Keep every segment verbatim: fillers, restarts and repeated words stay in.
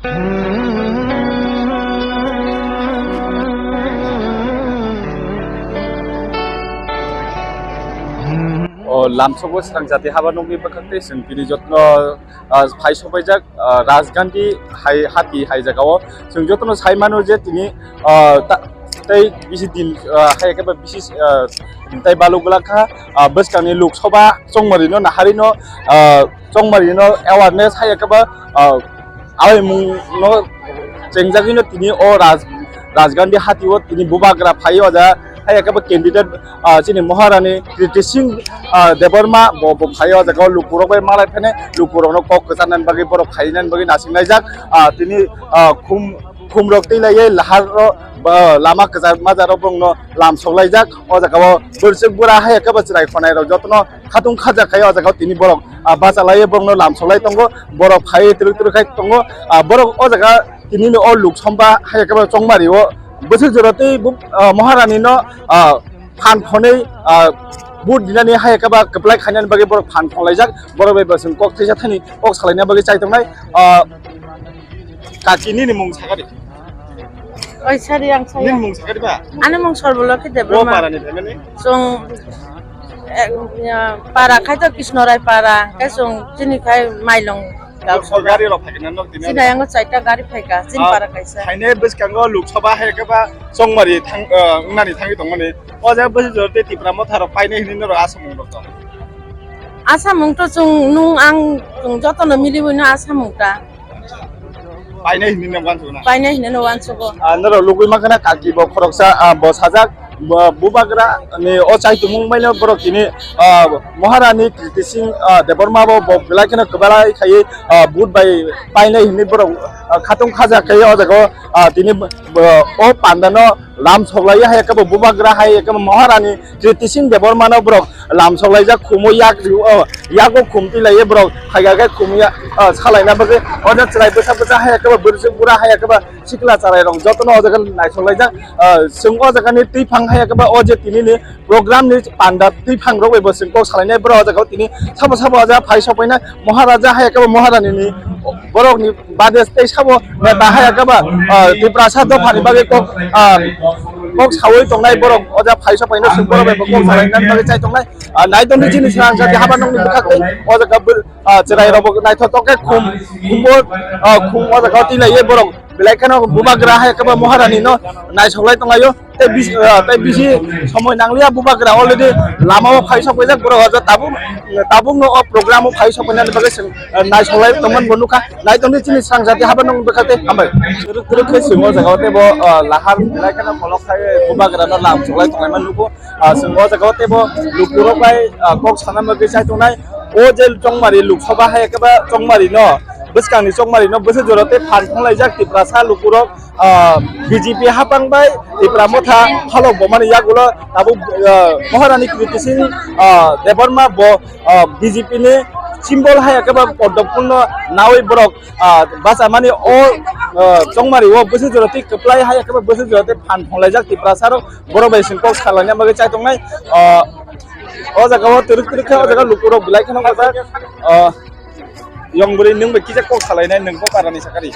O lamsogo srang jati haba nugwi bwkhak tei chwng tini jotono, ah, phai sopaijak, ah, Rajgandhi hai hati hai jagao. Chwng jotono sai mano je tini, ah, ta-, tei bisi din, ah, hai khe ba bisi, ah, tei baluk glak kha, ah, bwskangni Lok Sabha chongmarino naharino, ah, chongmarino awareness hai khe ba, ah, Awi mungno chengjagwino tini o Raj-, Rajgandhi hatio tini bubagra phai o jaga hai khe bo candidate, ah, chini Maharani Kriti Singh, ah, Debbarma bo, bo phai o jaga o lukurok bai malai phene lukurokno kok kwcharnani bagwi borok khainani bagwi nasingnai jak, ah, tini, ah, khum, khumrok twi laiwi lahar o, ba, lama kwchar majaro borokno lam soklaijak o jaga o bwrwswk bura hai khe bo chwrai khonai rok jotono khatung khaja khai o jaga o tini borok, ah, bacha laiwi borokno lam soklai tongo, borok phaiwi twrwk twrwk khai tongo, ah, borok o jaga tini o Lok Sabha hai khe ba chongmari o bwswk jora tei bo, ah, Maharani no, ah, phan khonwi, ah, vote dinani hai khe ba kwplai khainani bagwi borok phan khonlaijak, borok bai bo chwng kok thaisa thani kok salaina bagwi chai tongnai, ah, kaki nini mung sakari. Oi, sari, ang saya. Nini mung sakari ba? Ani mung Sorboloki Debbarma. Bo para ni family? Chwng, eh, ya, para khai to Krishna Rai para, khe chwng chini khai Mailong. Bo gari rok phai na nok tini. Chini ayang chaita gari phaika, chini para kaisa. Thainai bwskango Lok Sabha hai khe ba chongmari thang, eh, wngnani thangwi tongmani. O jaga bwswk jora tei Tipra Motha rok painai hinwi norok asa mung rok tong. Asa mung to chwng nung ang chwng jotono miliwi no asa mung ta. Painai hinwi no uansukna. Painai hinwi no uansugo. Ah, norok lugui mankha na kaki bo khoroksa, ah, bo sajak, bo, bubagra ni o chaitumung bai no borok tini, ah, Maharani Kriti Singh, ah, Debbarma bo, bo belai kheno kwbelai khaiwi, ah, vote bai painai hinwi borok, ah, khatung khaja khaiwi o jaga o, ah, tini, bo, o panda no lam soklaiwi hai khe bo bubagra hai khe bo Maharani Kriti Singh Debbarma no borok lam soklaijak khumo yak rio, yago khum twi laiwi borok phaiga khe khum ya, ah, salaina bagwi o jaga chwrai bwsa bwsa hai khe bo bwrwswk bura hai khe bo sikla chwrai rok jotono o jaga naisoklaijak, ah, chwng o jaga ni twiphang hai khe bo o je tini ni program ni panda twiphang rok bai bo chwng kok salainai borok o jaga o tini sabo sabo o jaga phai sok paina Maharaja hai khe bo Maharani ni borok ni bade tei sabo neta hai khe ba, ah, Tiprasa dophani bagwi kok, ah, kok sawi tongnai borok o jaga phai sok paina chwng borok bai bo kok salainani bagwi chai tongnai, ah, nai tongdi chini srang jati haba nokni bwkhak tei o jaga bw-, ah, chwrai rok bo naithotok khe khum, khumbo, ah, khum o jaga o twi laiwi borok belai kheno bubagra hai khe bo Maharani no naisoklai tonglaio. Tei bis-, ah, tei bisi somoi nangliya bubagra already lama o phai sok paijak borok o jaga tabuk, tabuk no o program o phai sok painani bagwi chwng, ah, naisoklai tongmani bo nukha. Nai tongdi chini srang jati haba nokni bwkhak tei hambai. Kwrwk kwrwk khe chwng o jaga o tei bo, ah, lahar belai kheno kolok khai bubagra no lam soklai tonglaima nukho. Ah, chwng o jaga o tei bo lukurok bai, ah, kok sana bagwi chai tongnai. O je chongmari Lok Sabha hai khe ba chongmari no, bwskangni chongmari no bwswk jora tei phan thanglaijak Tiprasa lukurok, ah, B J P hapang bai Tipra Motha halok bomani yagulo tabuk, ah, Maharani Kriti Singh, ah, Debbarma bo, ah, B J P ni symbol hai khe ba Padma Phul no nawi borok, ah, bachamani o, ah, chongmari o bwswk jora tei kwplai hai khe ba bwswk jora tei phan thanglaijak Tiprasa rok borok bai chwng kok salaina bagwi chai tongnai. Ah, o jaga o twrwk twrwk khe o jaga lukurok belai kheno kajak. Ah, Yong bwrwi nwng bai kisa kok salainai, nwng kok arani sakari.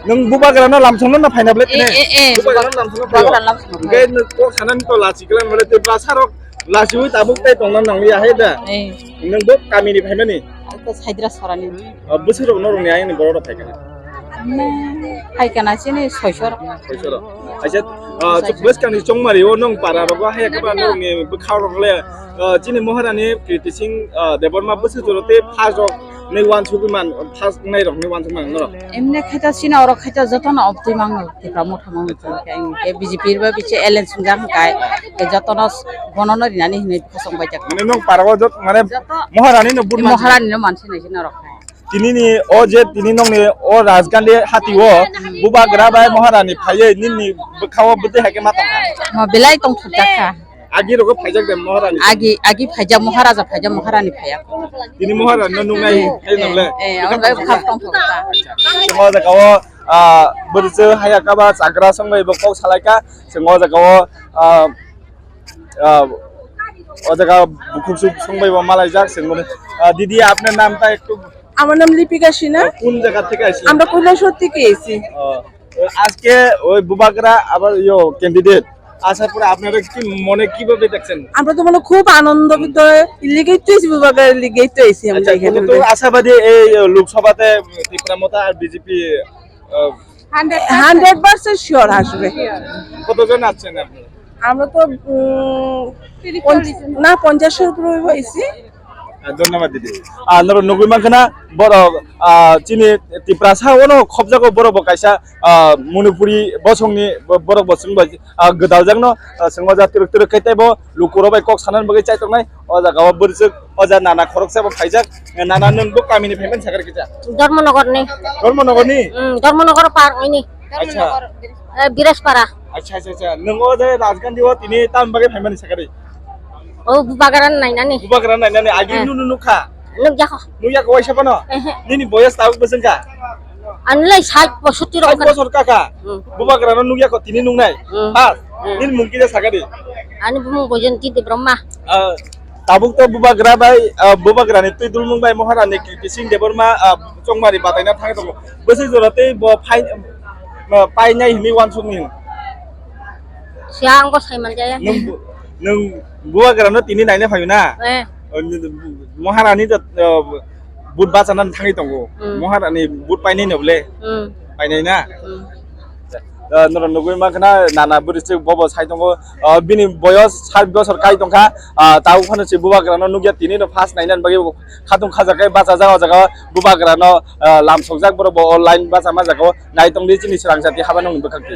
Nwng bubagrano lamsongno na phaina bwle tini? Eh, eh, eh, bubagrano lamsongno phaio. Bubagra lamsongno phaio. Hwnkhe nwng kok sanani to lachi kwlai bwle tei bwsarok lachiwi tabuk tei tongna nangliya hai da? Eh. Nwng bo kamini phaimani? Eko Saidra Sorani. Ah, bwswk rok norokni ayangni borok rok phaikha? Phaikha na chini soisor. Soisor. Acha, ah, bwskangni chongmari o nwng para rogo hai khe ba norokni bwkha rok le, ah, chini Maharani Kriti Singh, ah, Debbarma bwswk jora tei first rok ni uansugwi man, first nai rok ni uansuk man norok. Emne khaita sina oro khaita jotono obtwi mango, Tipra Motha mango, khe B J P ba biche alliance sungjak hwnkhe, khe jotono bonono rinani hinwi khasong baijak. Mane nwng para o jot, mane joto Maharani no but mansi. Maharani no mansi nai sina rok. Tini ni o je tini nongni o Rajgandhi hati o bubagra bai Maharani phaiwi nini bwkha o bwtwi hai khe ma tongkha. Ma belai tongthokjak kha. Agi rogo phaijak de Maharani. Agi, agi phaijak Maharaja phaijak Maharani phaiya. Tini Maharani no nungnai hai nongle. Eh, eh, ang bai khap tongthok kha. Chwng o jaga o, ah, bwrwswk haya kha ba chagra song bai bo kok salai kha. Chwng o jaga o, ah, ah, o jaga bukhuk suk song bai bo malai jak chwng mani. Ah, didi apne naam ta ektu আমার নাম লিপিকা সিনহা। কোন জায়গা থেকে আসলেন? আমরা কৈলাসহর থেকে এসেছি। ও, আজকে ওই বুবাগ্রা আবার ইয়ো ক্যান্ডিডেট আসার পরে আপনারা কি মনে কিভাবে দেখছেন? আমরা তো মানে খুব আনন্দিত, লিগেই তো এসেছি, বুবাগ্রা লিগেই তো এসেছি আমরা আচ্ছা, এখানে। কতটুকু আশাবাদী এই লোকসভাতে তিপ্রা মথা আর বিজেপি? হান্ড্রেড পার্সেন্ট শিওর আসবে। কতজন আছেন আপনারা? আমরা তো, উম, পঞ্চ-, না, পঞ্চাশের উপরে হয়েছি। আহ, ধন্যবাদ দিদি। আহ, নর নগুই মাংখানা বড়, আহ, চিনি তিপ্রাসা ওনো খবজাগো বড় বকাইসা, আহ, মণিপুরি বসংনি ব-, বড় বসং bai, ah, gwdaljakno, ah, chwngno ja twrwk twrwk khe teibo lukurok bai kok sanani bagwi chaitok nai. O jaga o bwrwswk, o jaga nana khoroksa bo phaijak. Nana, nwng bo kamini phaimani sakha rw kisa? Dharmanagar ni. Dharmanagar ni? Hmm, Dharmanagar par oini. Acha. Eh, Birajpara. Acha, acha, acha. Nwng o jaga Rajgandhi o tini tamni bagwi phaimani sakha rw? O Bubagra nainani. Bubagra nainani agi nunu nukha? Nukjakho. Nukjakho waisa phano? Ehe. Nini boyos tabuk bwswng kha? Ani lai sait posotti rok. Sait bosor kaka? Hmm. Bubagrano nukjakho tini nuknai? Hmm. First? Hmm. Nini mung kisa sakha di? Ani bumung Boyonti Debbarma. Ah, tabuk to Bubagra bai, ah, Bubagrani twi dulmung bai Maharani Kirti Singh Debbarma, ah, chongmari bataina thang tongo. Bwswk jora tei bo phai, ah, painai hinwi wansukni? Siya ang bo saiman jaya. Nwng bu-, nwng Bubagrano tini naina phaio na? Eh. Oh, Maharani to, ah, but bachana thangwi tongo. Hmm. Maharani but painai no bole? Hmm. Painai na? Hmm. Ah, norok nugwi mankha na, nana bwrwi se bobo sai tongo. Ah, bini boyos sait bosor kai tongkha. Ah, tabuk phano se Bubagrano nukya tini no first nainani bagwi khatung khajakai bachajak o jaga o Bubagrano, ah, lamsokjak borok bo online bachama jaga o nai tongdi chini swrang jati habani bwkhakti.